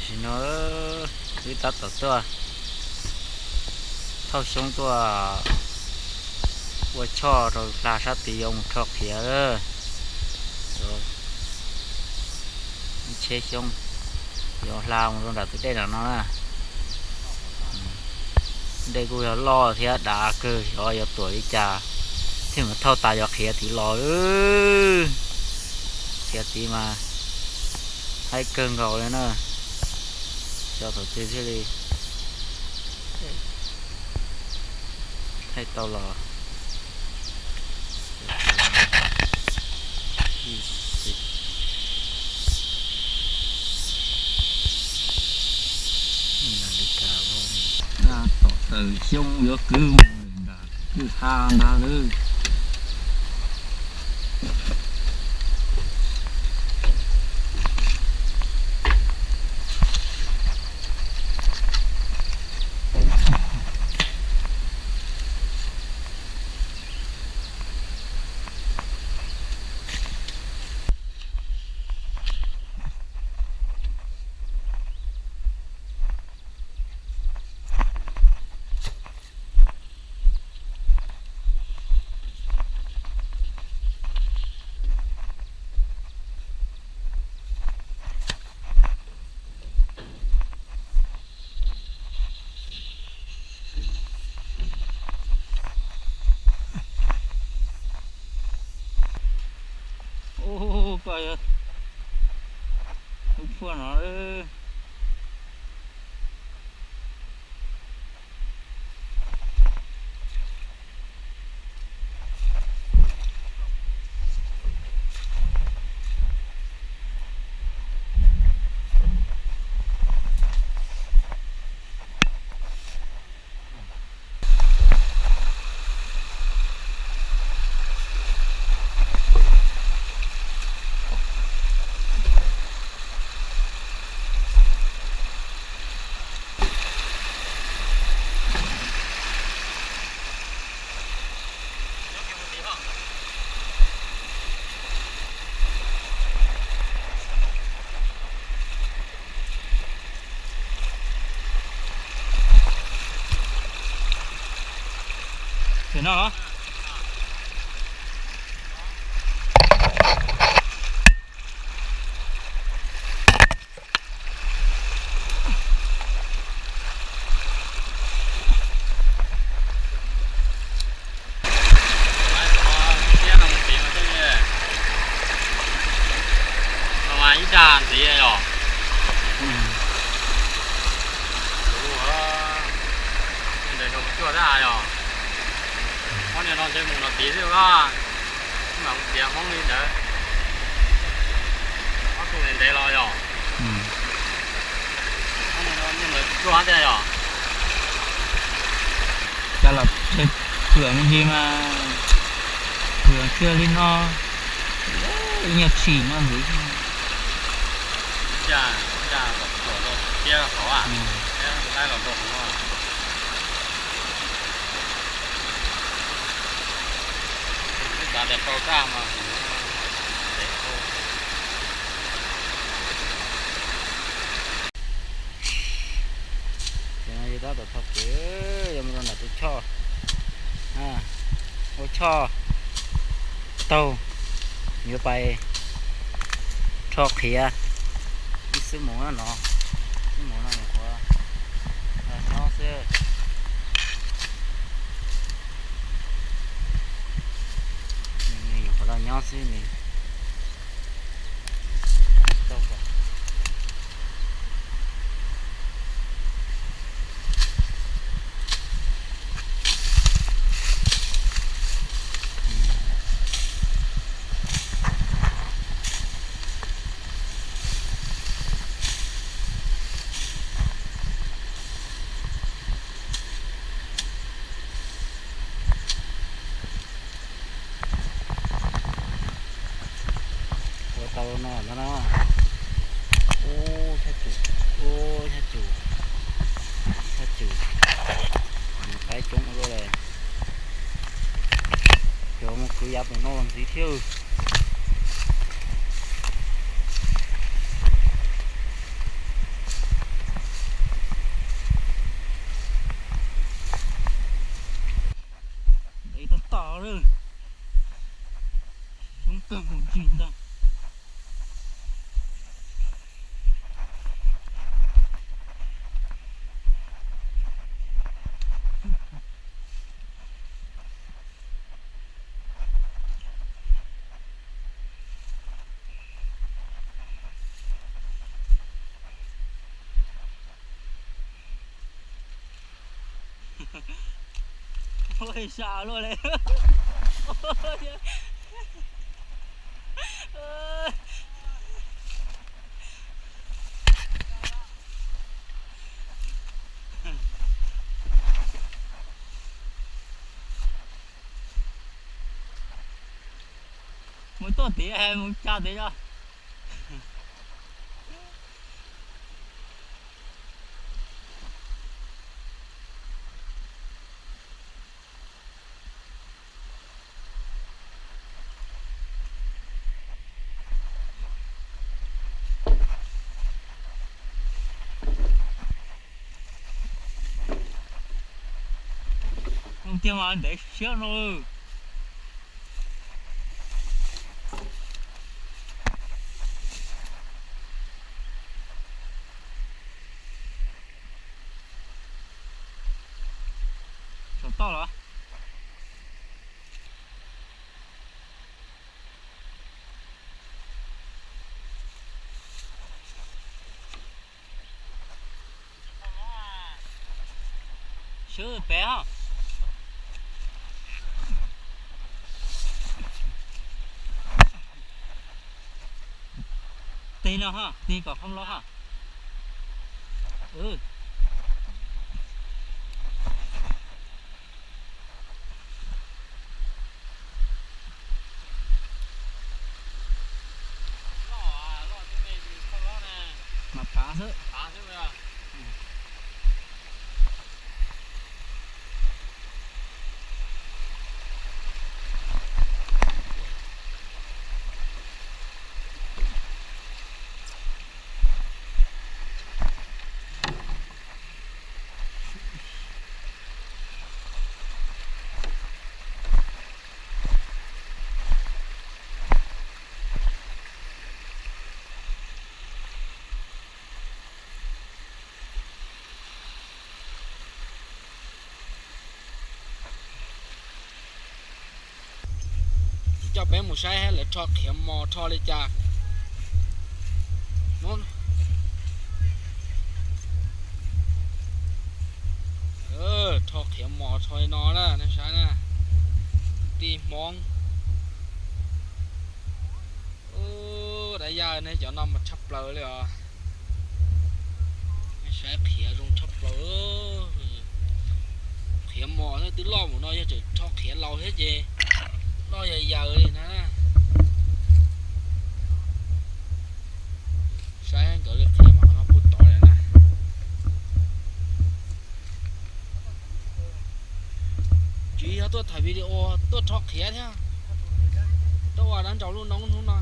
Nim no wb tab tom tuaj thauj xyoob tuaj ua choj rau hla sab tid yuav mus rho qhiav lawm. Tsheb xyoob yuav hla mus rau nram tus dej nram no na. Dej kuj yog loj thiab dav kawg, xyov yuav tuam li cas thiaj mus thauj tas yuav qhiav tid los. Qhiav tid mas haib kawg nkaus li na. Xyov thaum twg thiaj li thaij tau los. Tom taws xyoob yuav kwv mus nram kwj ha ntag lawm. Ub, koj yog tus phuaj no. Tim no los? Mas ib dag ntxiv yog. Ntawd no kuv cuaj tab yog. Ob niag no ntshe mus no tid xwb os. Mam mus tiav Hmoob li ntawd. Ob tug ntev los yog. Ob niag no niag ntawd cuaj tiag yog. Cas los phwm me ntsis mas phwm kiag li no, ib nyuag tshim no ntxiv. Cas, cas los tuam rau thiab hauv, thiab laib los rau hauv no. Twb xav tias rau zaj mas ntev dhau. Ces no yog tab tom txog kev yuav mus rau nram tus choj, ua choj taug, yuav pais rho qhiav ib xwb mus no, xwb mus no nyuam qhuav los nyob xwb. Nyuam qhuav los nyob xwb ne. Ua tau no ntag no. Ub, thaj tsum, ub, thaj tsum, thaj tsum, qaib coob luaj li. Cov mus kwv yav pem no los ntxiv thiab. Xyoob kawg nkaus ntsis ntag. Ua sa luaj li. Mus tuaj tid, mus tsa tid os. Tiag mas ntev siab no. Saum toj los? Swb pem os. Tig no ha, tig kom hoob los ha. Mas pav xwb. Coj peb mus saib lawv rho qhiav mos rho li cas. Rho qhiav mos rho li no na, nej saib na. Tij Hmoob. Ub, dab yaj, nej cov no mas tshaj plaws li os. Nej saib qhiav zoo tshaj plaws. Qhiav mos twb loj mus no yog tseem rho qhiav laus thiab ces loj yog yaws li na. Saib nkawd li qhiav mas qhov no puag tod lawm na. Tsis yog tuaj tham video, tuaj rho qhiav thiab. Tuaj ua dab nraus lub noob hnub no.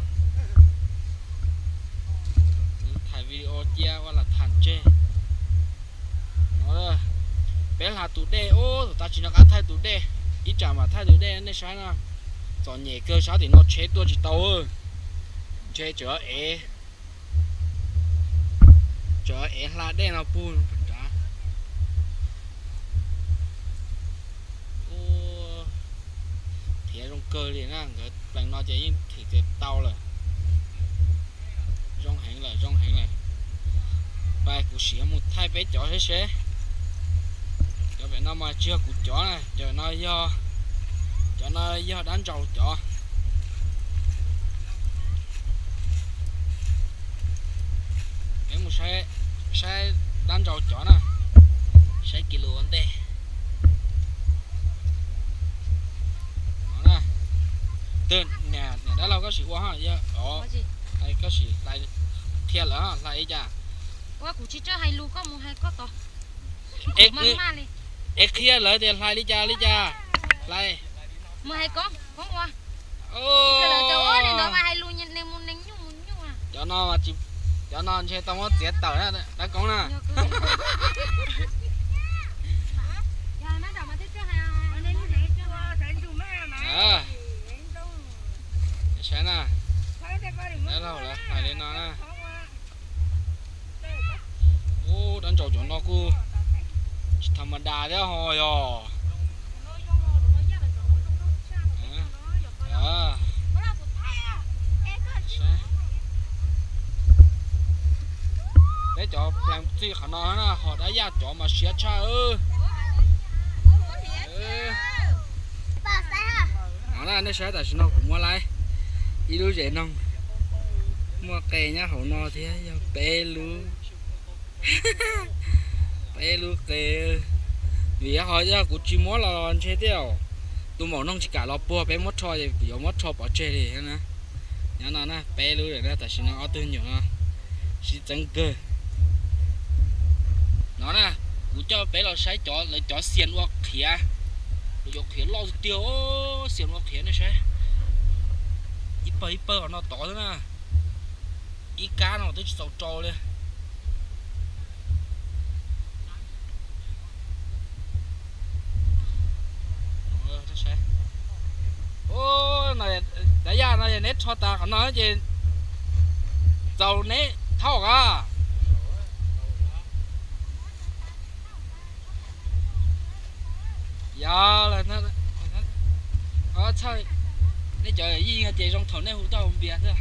Tham video cia ua lam tham tseg. No, peb hla tus dej, ub, tus tav tsis nco qab thaij tus dej, ib tsam mam thaij tus dej nej saib no. Txom nyem kawg, sab tim no tsheb tuaj tsis tau, ntshe tseem ev, tseem ev hla dej no puag nrad. Qhiav zoo kawg li na, nkawd plees no ces yeej thwm tias tau lawm. Zoo heev lawm, zoo heev lawm. Pais kuv sim mus thaij peb cov seb seb. Cov pem no mas tsis yog kuv cov na, cov no yog, cov no yog dab nraus cov. Peb mus saib, saib dab nraus cov na, saib kis lus ua ntej. Twb, niam dab laug koj sim ua ha, koj sim hlais, qhia lawv hlais li cas. Ua kuv tsis txawj hais lus, koj mus hais koj tod. Es qhia lawv tias hlais li cas li cas. Hlais. Mus hais koob, koob ua. Ua li ntawd mas hais lus neeg mus neeg nyuj mus nyuj. Cov no, cov no ntshe tau muab txiav tawm na dab koob na. Saib na, dab laug lawv hais li no na. Ub, dab ntsaum cov no kuj tsis tham ma das thiab ho yog. Peb cov plees txij qhov no na, ho dab yaj cov mas siab tshaj. No na, nej saib tam sim no kuv muab laib ib lub zes noog, muaj qe nyob hauv no thiab, yog peb lub, peb lub qe. Vim ho yog kuv tsis muab los ntshe thiaj tus maum noog tsis kam los puag, peb muab rho es kuv yuav muab rho pov tseg li na. Nyob no na, peb lub, tam sim no ob tug nyuam no sib txeeb kawg. No na, kuv coj peb los saib cov, lawv cov xias ua qhiav, lawv cov qhiav loj tiag tiag, xias ua qhiav nej saib. Ib pawg ib pawg qhov no tod xwb na, ib kab no twb tsis txaus rau li. Ub, dab yaj no yog neb rho tas qhov no ces txaus neb thauj os. Yog, txhawj, nej cov yij ces zoo thaum nej hu tau npias xwb.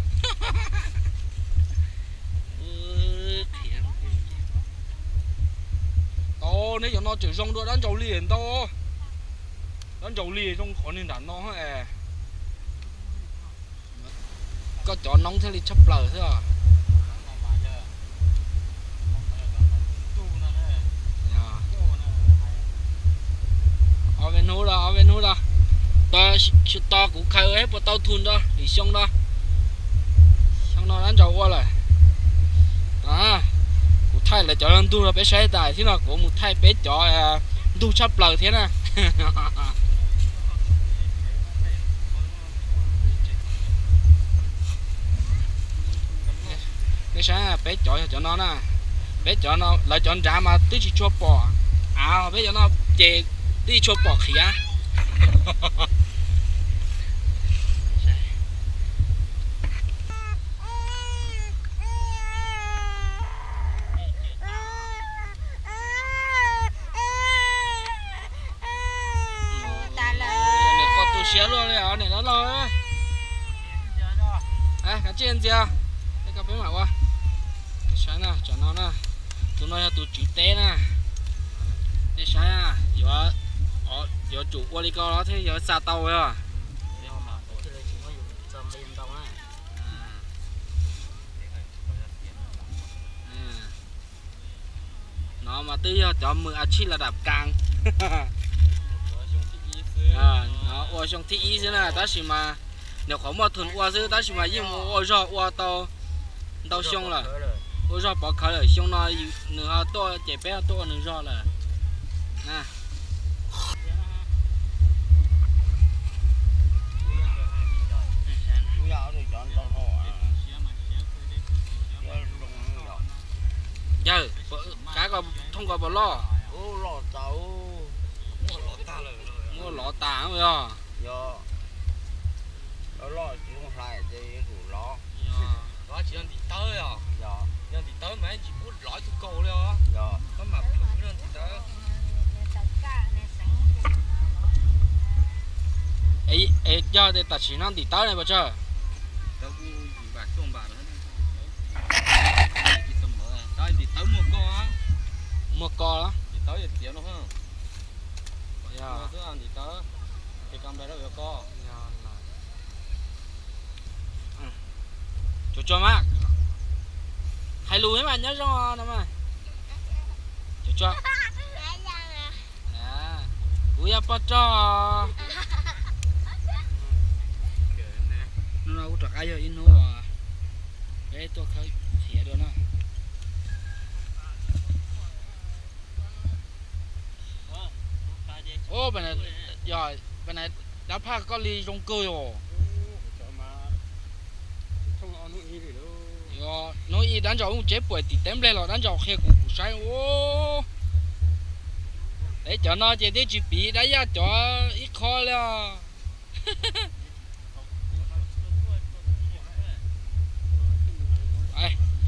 Tau, neb cov no tseem zoo dua dab ntsaum li ntau. Dab ntsaum li zoo qhov niag nram no. Koj cov noob thiaj li tshaj plaws xwb os. Ob peb hnub los, ob peb hnub los, tos kuv khaws puas tau thum nto lwm xyoo nto. Xyoo no dab ntsaum ua lawm. Kuv thaij lawv cov ntug rau peb saib tas xwb no, kuv mus thaij peb cov ntug tshaj plaws thiab na. Nej saib, peb cov yog cov no na, peb cov no lawv cov nrad mas twb tsis tshua pom av, peb cov no ces twb tsis tshua pom qhiav. Niam, koj tu siab luaj li os niam dab laug. Kav tsij ntxias, koj peb mam ua. Saib na, cov no na, tus no yog tus tswv teb na. Nej saib, yuav tsum ua li ko los thiaj yuav xa tau os. No mas twb yog cov mws a tshij la dam kas. Ua xyoo thib ib xwb na, tab sis mas nyuam qhuav muaj thum ua xwb, tab sis mas yeej mus ua zog ua tau ntau xyoo lawm. Ua zog pov khawv lawm, xyoo no nws ho tuaj ces peb ho tuaj ua nws zog lawm. Yawg, kav ko thooj ko puas loj? Muab lov tas yog. Es yog tias tam sim no ntim tawb ne Pov Tsawg? Muag ko los? Tsuag tsuag mas, hais lus thiab mas nyob zoo no mas. Tsuag tsuag, kuv yog pog rog. Hnub no kuv rov qab yog ib hnub uas peb tuaj khawb qhiav dua na. Yog, dab phaj koj li zoo kawg os. Hnub ib dab ntsaum mus tseb puam tim teb nplej los dab ntsaum qhia kuv, kuv saib ua. Es cov no ces twb tsis piv dab yaj cov ib qho li os.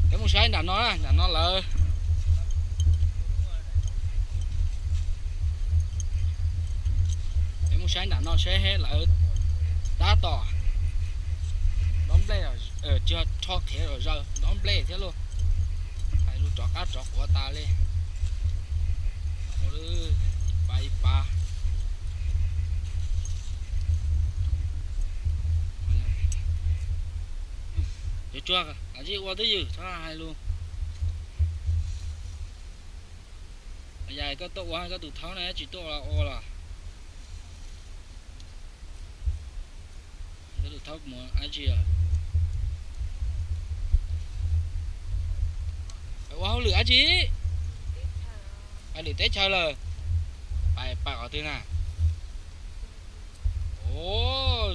Peb mus saib nram no, nram no lawv, peb mus saib nram no seb lawv tab tom dob nplej, tsis, rho qhiav zom zaws dob nplej thiab lauj. Hais lus rov qab rov quav tas li. Ib pab ib pab. Cov tsuag, kav tsij ua twj ywm, txhob hais lus. Yog koj tuaj ua, koj tus thaub na tsis tuaj ua los? Koj tus thaub mus dab tsi? Ua hauj lwm dab tsi? Hauj lwm teb chaws lawm. Pais, pais qhov twg na?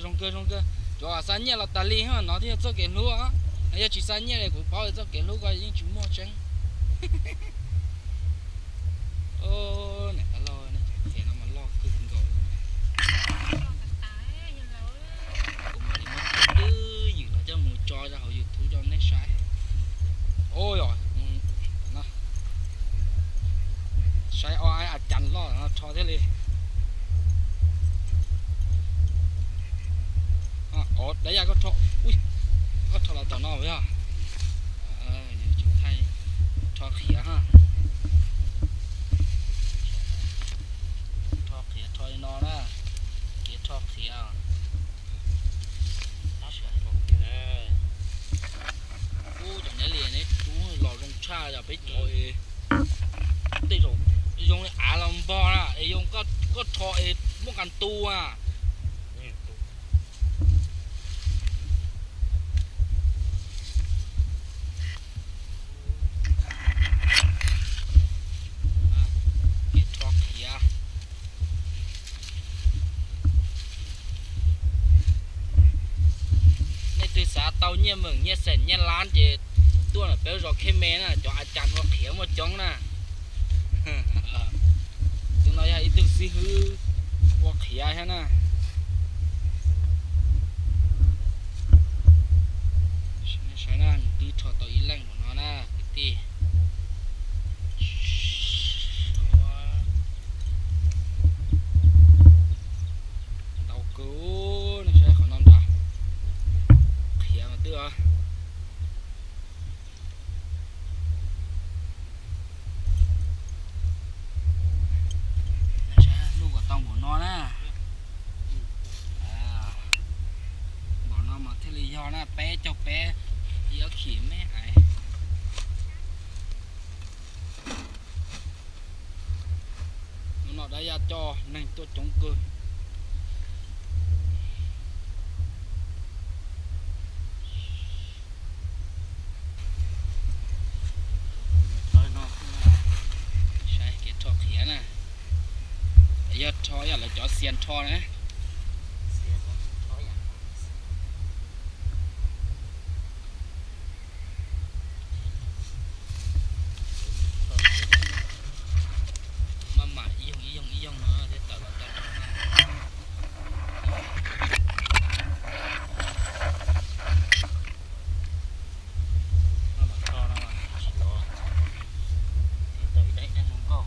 Zoo kawg, zoo kawg. Cov xa nyiaj los tas li no thiaj txoj kev hlub. Yog tsis xa nyiaj li kuv paub txoj kev hlub ko yeej tsis muaj tseeb. Niam tab loj, qhov no mas loj kawg nkaus. Kuv mam li muab twj ywm no coj mus tso rau hauv YouTube rau nej saib. Saib ob a cas loj no rho thiaj li. Dab ya, koj rho los tom no yog. Thaij, rho qhiav ha. Rho qhiav rho li no na. Kev rho qhiav. Ub, cov neb li neb rub los zoo tshaj yog peb cov es tej zaum zoo li av los npog na es yoo, koj rho es muaj qas ntu a. Kev rho qhiav. Nej twg xav tau nyiaj meem nyiaj xeem nyiaj lab ces tuaj ntawm peb zos Khej Me na, cov a cas ua qhiav muaj coob na. Tus no yog ib tug xib hwb ua qhiav thiab na. Saib na, nws twb rho tau ib leej npaum no na kwv tij. Ntau kawg, nej saib qhov no nrad, qhiav mas twb. Lub kom tau npaum no na. Npaum no mas thiaj li yog na, peb caug peb, ib ob khim me ais. Hnub no dab ya coj neeg tuaj coob kawg. Saib kev rho qhiav na, yog rho yam lawv cov xias rho na. Maj mam ib yoog ib yoog ib yoog no thiaj tawm los tau no na. Tsis lov, tau ib daim zoo nkauj.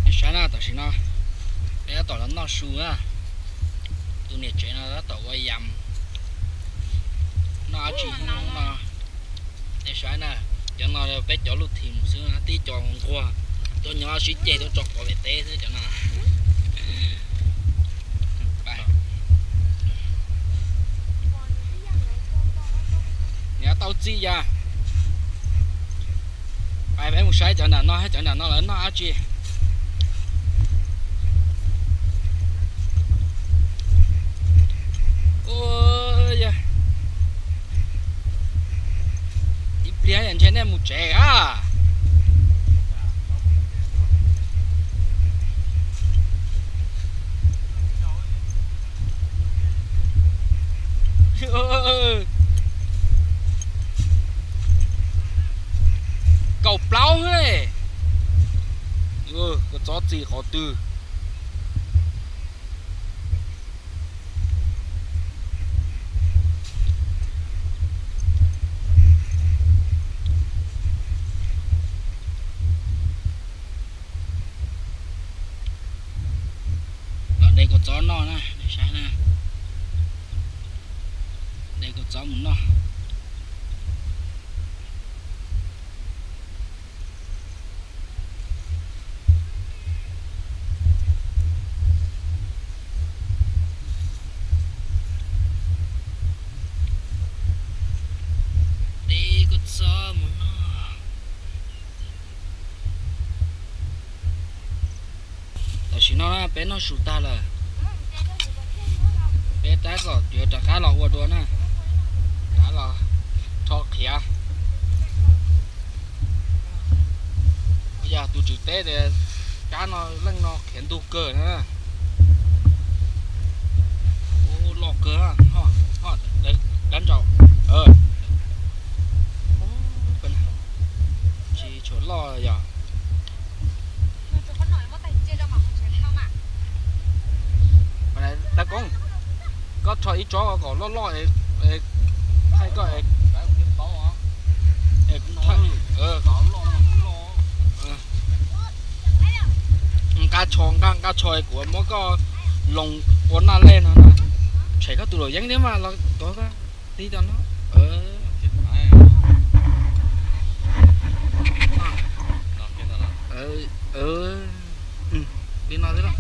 Nej saib na, tam sim no peb tab tom los noj su na. Tus niam tsev no tab tom ua yam noj dab tsi no. Nej saib na, cov no peb cov luj thim xwb, tib co nquag tuaj nyob sib ceg tuaj tso quav pem teb xwb cov no. Nws tau txij yas. Pais peb mus saib cov nram no, cov nram no lawv noj dab tsi. Ua, yog ib pliag ntshe nej mus tsev a. Kaum plaub hwb. Txob txi qhov twg? Los de kua txob noj na, nej saib na. De kua txob mus noj. De kua txob mus noj. Tam sim no peb noj su tag lawm, peb tab tom yuav rov qab los ua dua na, rov los rho qhiav. Yog tus tswv teb tias kab no leej no qhiav ntug kawg na. Loj kawg, dab ntsaum. Tsis tshua loj yog. Dab Koob, koj rho ib tsob kom loj loj, thaij koj. Nqa tsho, nqa, nqa tsho kuv muab koj loo ua naj lej no na. Tshem koj tus luam yeeb thiab mas los tuav koj tib tau no. Li no xwb,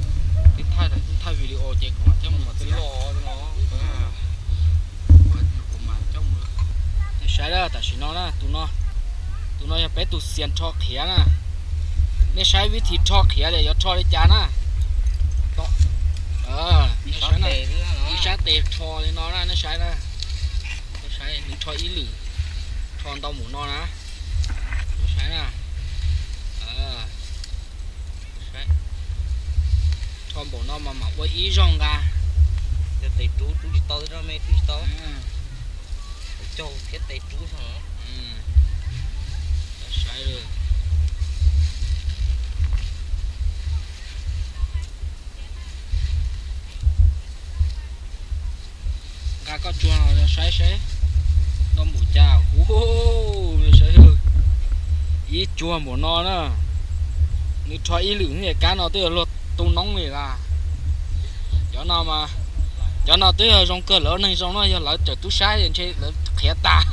tib thaij, tib thaij video ces kuv mam coj mus txiav. Kuv mam coj mus. Nej saib tam sim no na, tus no, tus no yog peb tus xias rho qhiav na. Nej saib vib thib rho qhiav tias yuav rho li cas na. Ib sab tes rho li no na, nej saib na. Nej saib nws rho ib lwm, rho ntau npaum no na. Nej saib na. Rho npaum no mas mam ua ib zaug nqa. Tes rub rub tsis tau, me rub tsis tau. Caug thiab tes rub. Saib. Nqa koj tsuag no saib seb nto npaum cas. Ub, saib, ib tsuag npaum no na. Nws rho ib lwm kab no twb yog luag tu noob li las. Cov no mas, cov no twb yog zoo kawg lawv ua neeg zoo no, yog lawv tawm tub sab ntshe lawv qhiav tas.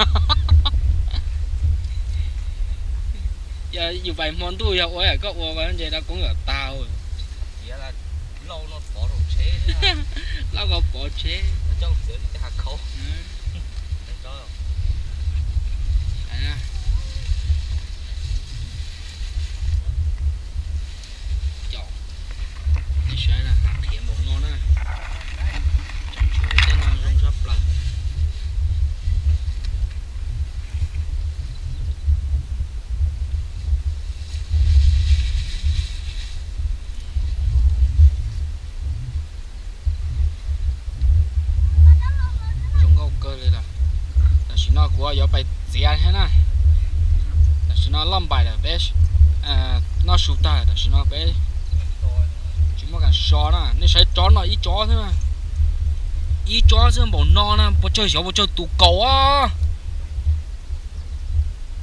Yog yus pais hmo ntuj yog ua koj ua ntshe dab koob yom tag. Lauj ko pov tsheb. Nej saib na, qhiav npaum no na. Tsoom tshuaj tej no zoo tshaj plaws. Zoo nkauj kawg li lawm. Tam sim no kuv yuav pais txiav thiab na. Tam sim no loj npaim lawm peb noj su tag, tam sim no peb tsis muaj kas so na. Nej saib tsob no ib tsob xwb na. Ib tsob xwb npaum no na, puas tsawg xyov puas tsawg tus kaus a.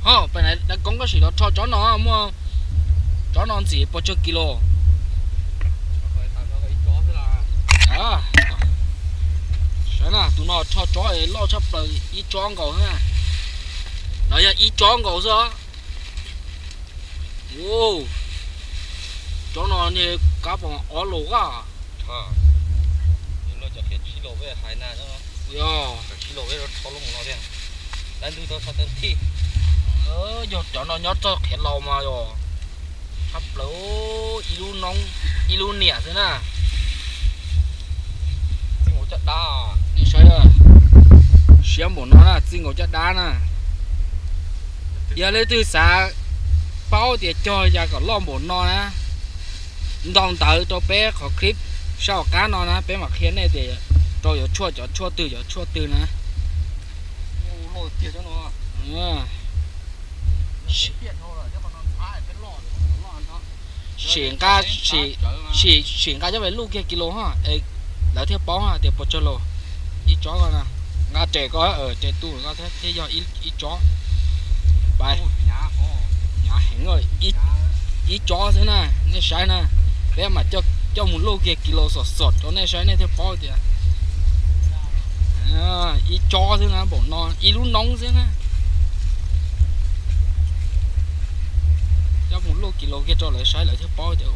Ho, pem dab koob koj sim los rho tsob no muaj, tsob no ntxim puas tsawg kilo? Saib na, tus no rho tsob loj tshaj plaws ib tsob nkaus xwb na. No yog ib tsob nkaus xwb. Tsob no niag kab pom ob lus a. Yog, yog cov no nyob txoj qhiav laus mas yog tshaj plaws, ib lub noob, ib lub niam xwb na. Nej saib, siab npaum no na, txij nkaus caj dab na. Yog leej twg xav paub tias cog li cas kom loj npaum no na, ntaus ntawv rau peb qhov clip sab hauv qab no na, peb mam qhia nej tias rau yuav tshuaj cov tshuaj twg cov tshuaj twg na. Sim nqa, sim, sim nqa cov vaj luj kiag kis lus hos es lawv thiaj paub hos tias puas tsawg lus. Ib tsob ko na, nqa res ko, res tu ko thiab thiaj yog ib tsob. Pais, ib tsob xwb na, nej saib na. Peb mam coj mus luj kiag kis lus xom xom rau nej saib nej thiaj paub tias ib tsob xwb na, npaum no ib lub noob xwb na. Coj mus luj kis lus kiag rau lawv saib lawv thiaj paub tias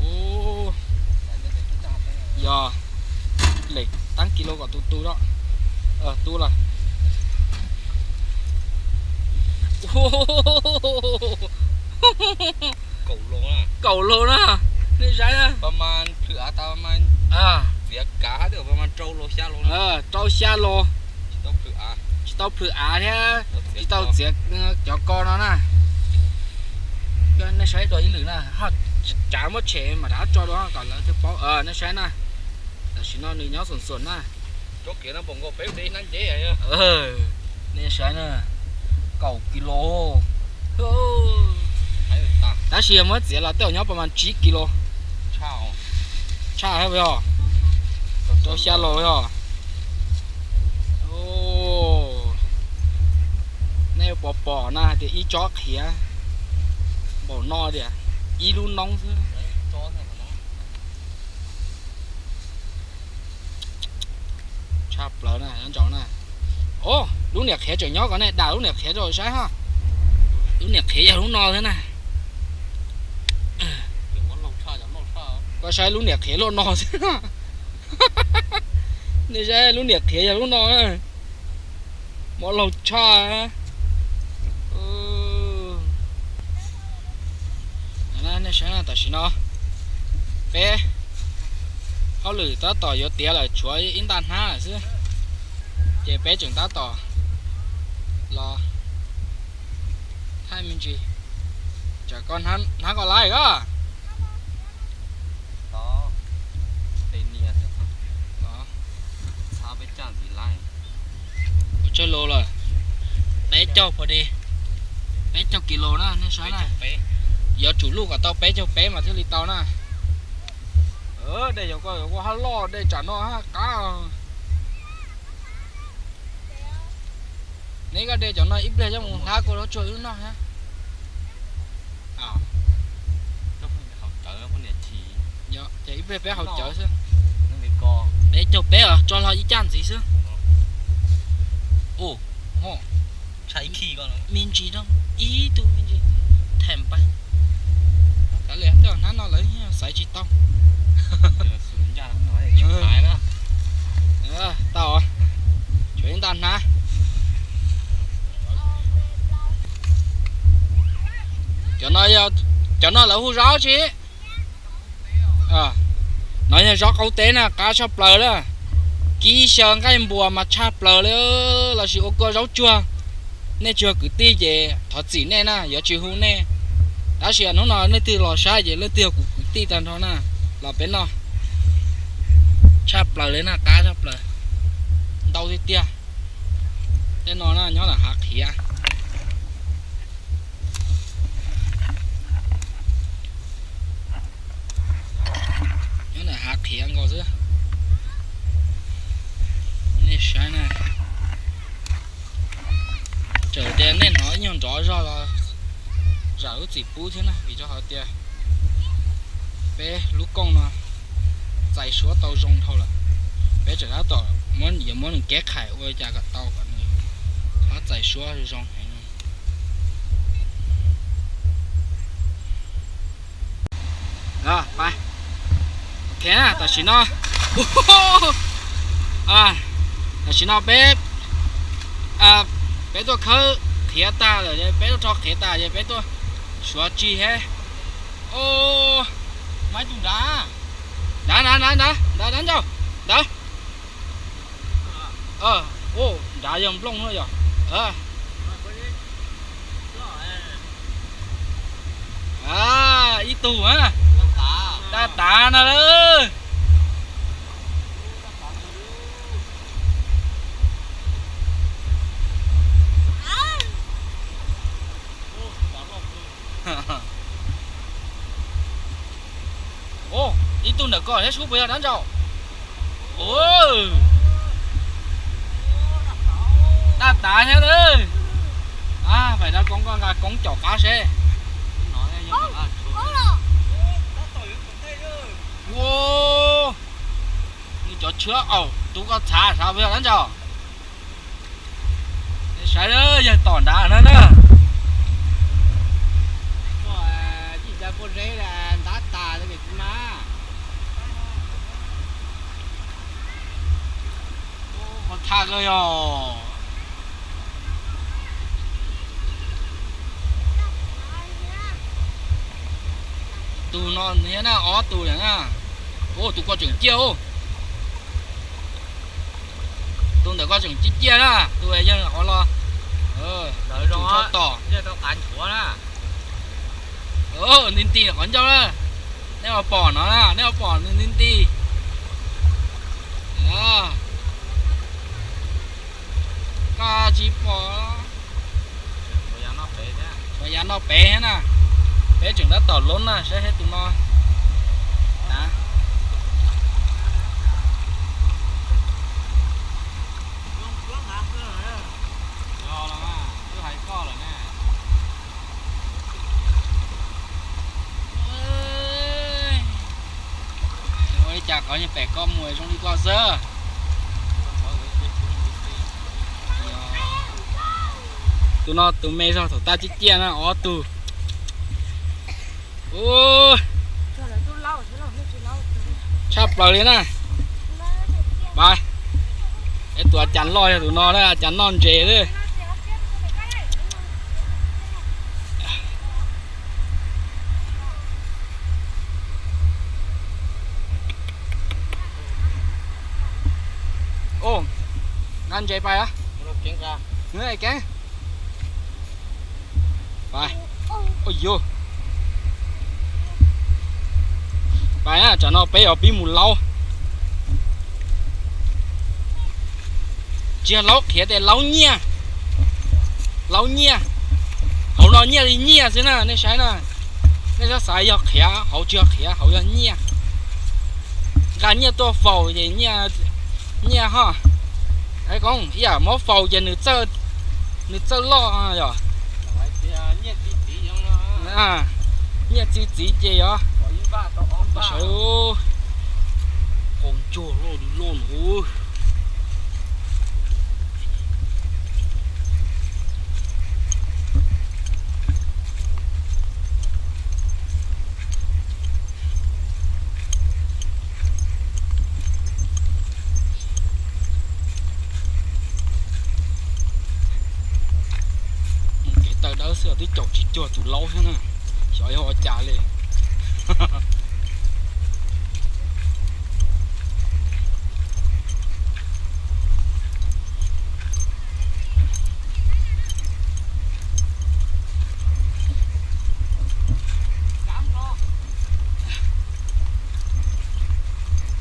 yog lem tab kis lus kom tus tu, tu lawm. Kaum lus na, nej saib na. Rau xya lus, tsis tau plhws av thiab tsis tau txiav cov ko no na. Nej saib dua ib lwm na, tsav muab tshem mam rov tso dua kom lawv thiaj paub. Nej saib na, tam sim no nws nyob xum xuam na. Nej saib na, kaum kis lus. Tab sis yog muab txiav los tej zaum nyob pas mas tsib kis lus. Tshaj thiab yog, rau xya lus yog. Nej pom pom na tias ib tsob qhiav npaum no tias ib lub noob xwb. Tshaj plaws na, nyob ntsaum na. Os, lub niam qhiav tseem nyob ko, nej dam lub niam qhiav rau saib hos. Lub niam qhiav yog lub no xwb na. Koj saib lub niam qhiav lub no xwb. Nej saib lub niam qhiav yog lub no. Mob laug tshaj. Nej saib tam sim no peb hauj lwm tab tom yuav tiav lawm, tshuav ib ntaj hnab lawm xwb, ces peb tseem tab tom los thaij me ntsis. Tsam koj hnab koj laib os. Ua tsaug lus lawm, peb caug pua di, peb caug kis lus na nej saib na. Yuav tsum luj kom tau peb caug peb mas thiaj li tau na. Dej yuav koj yuav koj hab loj, dej tsam no hab qab. Neb koj de cov no ib pliag coj mus hlab kua zaub tsuag wb noj thiab. Ces ib pliag peb haus cawv xwb. Peb caug peb os, tso hlo ib caj ntxiv xwb. Ua, me ntsis rau, ib tug me ntsis, them pais. Kav liam, tej zaum hnab no lawv xaiv tsis tau. Tau, tshuav ib ntaj hnab. Cov no, cov no lawv hu zaub tsi? No yog zaub qaub teb na, qab tshaj plaws na. Kib xyaw nqaij npuas mas tshaj plaws li, lossis ua kua zaub tsuag. Nej tsis yog kwv tij ces thov txim nej na, yuav tsis hu nej. Tab sis hnub no leej twg los saib ces leej twg yog kuv kwv tij tag nrho na, los peb noj. Tshaj plaws li na, qab tshaj plaws, ntau tiag tiag. Tej no na nyob ntawm hav qhiav. Nyob ntawm hav qhiav nkaus xwb. Nej saib na, txawm tias nej hnov ib nyuag nrov zog los zam lub txim pub thiab na, vim rau qhov tias peb lub kooj no txais suab tau zoo dhau lawm. Peb tseem tab tom yuav muab nws keb qhais ua li cas kom tau kom nws ho txais suab zoo heev. Ok, tam sim no, tam sim no peb, peb tuaj khawb qhiav tag lawm, peb tuaj rho qhiav tas ces peb tuaj suav tsi thiab. Muaj ib tug nrad, nrad nrad nrad nrad nrad nrad ntawd, nrad. Nrad yog nplooj no yog. Ib tug a, tag tav no lawm. Ntawm koj thiab sub puas yog dab ntsaum? Daj tas thiab. Faim rau koob, koj nqa koob caum qab seb. Ua, nws cov tshwab aum tus koj txhav sav puas yog dab ntsaum? Saib yawg tom nrad no na. Qhov thaj ko yog tus no thiab na, ob tug na. Tus ko tseem ciaj. Tus ntawm ko tseem ciaj ciaj na, tus yawg qhov los. Tus tshaj tom. Nti nti qhov ncauj na. Nej ua pom no na, nej ua pom nws nti nti. Koj tsis pom. Ua yav no pem thiab na. Peb tseem tab tom loob na, saib seb tus no. Ua li cas qhov niag pem ko mus zoo li ko xwb. Tus no tus me zog thaum tag ciaj ciaj na, ob tug. Tshaj plaws li na. Pab, es tus a cas loj yog tus no na, a cas noj ntses xwb. Nqa ntses pais. Keeb. Pais, tsam no peb yuav pib mus laub. Tsis yog laub qhiav tes laub nyiaj. Laub nyiaj. Hauv no nyiaj li nyiaj xwb na, nej saib na. Nej txhob xav yog qhiav, hauv tsis yog qhiav, hauv yog nyiaj. Nqa nyiaj tuaj faus ces nyiaj ho. Koob, ib yam muab faus ces nws txawj loj yom. Nyiaj txi txiv ces yog. Sawv, qos ntsuag loj li loj no. Kev taw dawb xwb twb caum tsis cuag tus laub thiab na. Xyov yog ua cas li.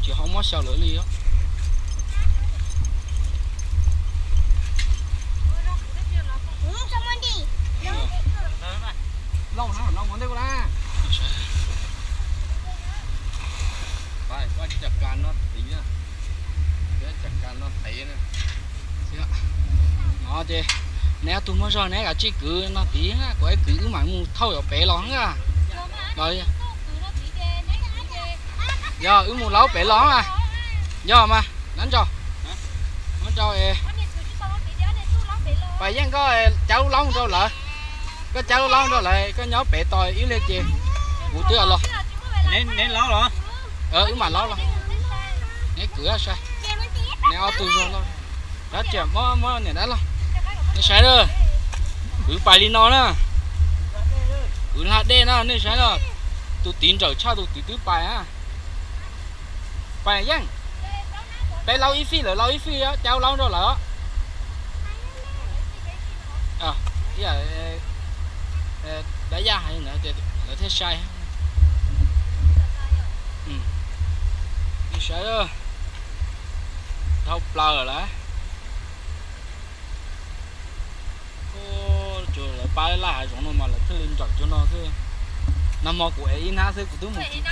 Tsis ho muab xyaw lawv li. No ces neb ob tug muaj zog neb kav tsij kwv no tid, kuv kwv wb mam mus thauj yuav pem los na. Los yog wb mus laub pem los mas. Yog mas, nab nrau. Nab nrau es, Pais Yeej, koj cav lub laub rau lawv. Koj cav lub laub rau lawv, koj nyob pem tos ib lig ces kuv twb los. Wb mam laub los. Neb kwv sai. Neb ob tug zog los. Dab tsi muab, muab niam dab los. Nej saib na. Kwv pais li no na. Kwv hla dej na, nej saib na. Tus tid nrawm tshaj tus tid twb pais na. Pais Yeej. Peb laub ib fij, lawv laub ib fij, cav lub laub rau lawv. Dab yaj hais li ntawd lawv thiaj sai. Nej saib, dhau plaws lawm. Tsuas lawv pab laij hav zoov no mas lawv thiaj li nrawm cuag no xwb. Nag hmo kuv ev ib hnab xwb kuv twb mus tsis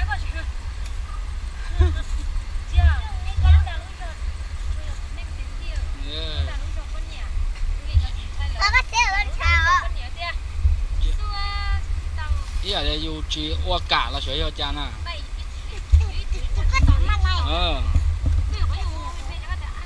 Ib yam li yus tsis ua kam los xyov yog cas na.